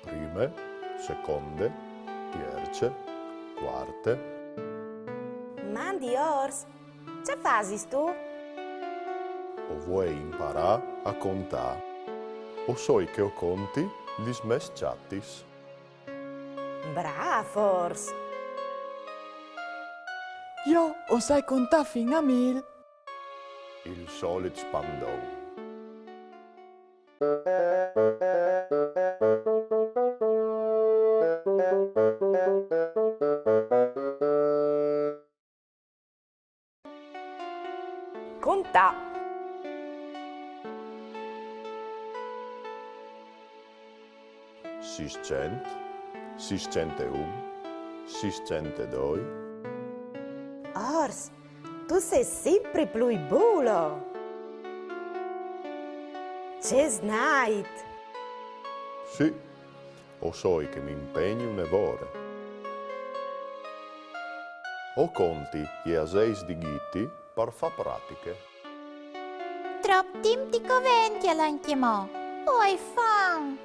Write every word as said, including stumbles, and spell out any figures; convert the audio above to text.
Prime, seconde, tierce, quarte. Mandi Ors, ce fasistu? O voei imparâ a contâ. O soi che o conti lis mês çatis. Brâf Ors! Jo o sai contâ fin a mil. Il solit spandon. Contâ. Sîscent, sîscent e un, sîscent e doi. Ors, tu sês simpri plui bulo! Ce snait! Sì, o soi che mi impegni une vore. O conti i aseis di Ghiti par fâ pratiche. Trop timp ti covential ancjemò? O ai fam!